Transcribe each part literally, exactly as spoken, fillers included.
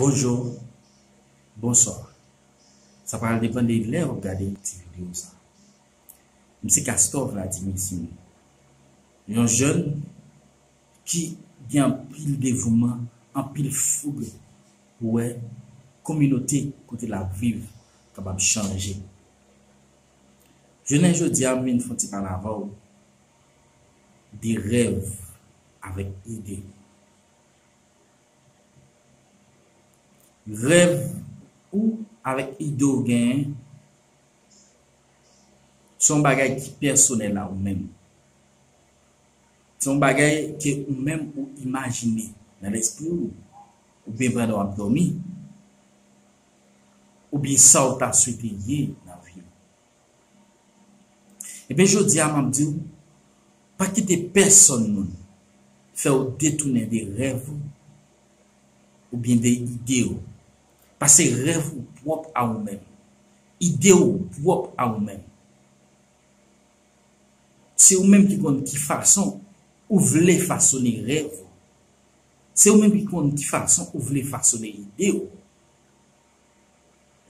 Bonjou, bonswa. Sa pral depann de lè w ap gade ti videyo sa. M se Castor Vladimir Simon. Yon jèn ki gen anpil devouman, anpil foug pou wè kominote kote l ap viv kapab chanje. Jounen jodi a, m vin fè yon ti pale avè w de rèv avèk ide. Rèv ou avèk ide w genyen, se yon bagay ki pèsonèl a ou menm. Se yon bagay ke ou menm ou imajine nan lespri w, oubyen pandan w ap dòmi, oubyen sa w ta swete ye nan vi w. Ebyen, jodi a, m ap di w, pa kite pèsonn moun fè w detounen de rèv ou oubyen de ide w. Paske rèv ou pwòp a ou menm. Ide w pwòp a ou menm. Se ou menm ki konn ki fason ou vle fasone rèv ou. Se ou menm ki konn ki fason ou vle fasone ide w.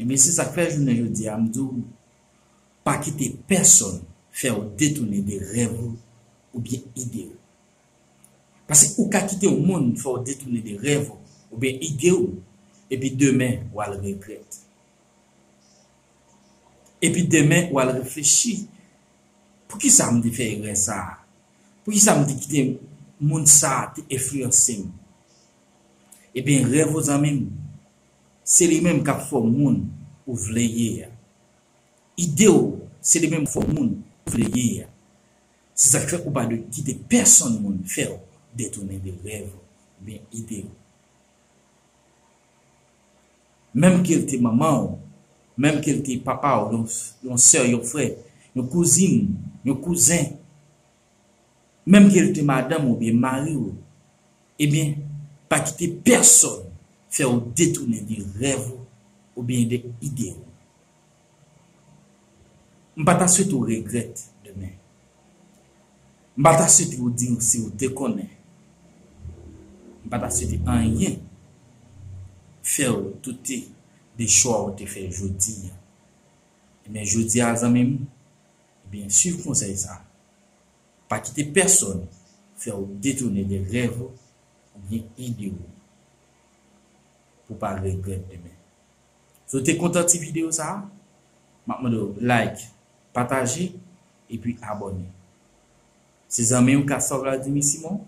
Ebyen, se sa k fè jounen jodi a, m di w, pa kite pèsonn fè w detounen de rèv ou oubyen ide w. Paske ou ka kite yon moun fè w detounen de rèv ou oubyen ide w, epi demen, w al regrèt. Epi demen, w al reflechi, poukisa m te fè erè sa a? Poukisa m te kite moun sa a te enfliyanse m? Ebyen, rèv ou, zanmi m, se li menm k ap fè w moun ou vle ye a. Ide w, se li menm k ap fè w moun ou vle ye a. Se sa k fè ou pa dwe kite pèsonn moun fè w detounen de rèv ou oubyen ide w. Menm ke l te manman w, menm ke l te papa w, yon, yon sè, yon frè, yon kouzin, yon kouzen, menm ke l te madanm ou oubyen mari w, ebyen, pa kite pèsonn fè w detounen de rèv ou oubyen de ide w. M pa ta swete w regrèt demen. M pa ta swete w di w si w te konnen. M pa ta swete anyen fè w doute de chwa w te fè jodi a. Ebyen, jodi a, zanmi m, ebyen, swiv konsèy sa a. Pa kite pèsonn fè w detounen de rèv ou oubyen ide w pou w pa regrèt demen. Si w te kontan ti videyo sa a, m ap mande w like, pataje, epi abòne. Se zanmi w Castor Vladimir Simon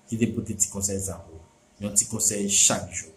ki te pote ti konsèy sa pou ou. Yon ti konsèy chak jou.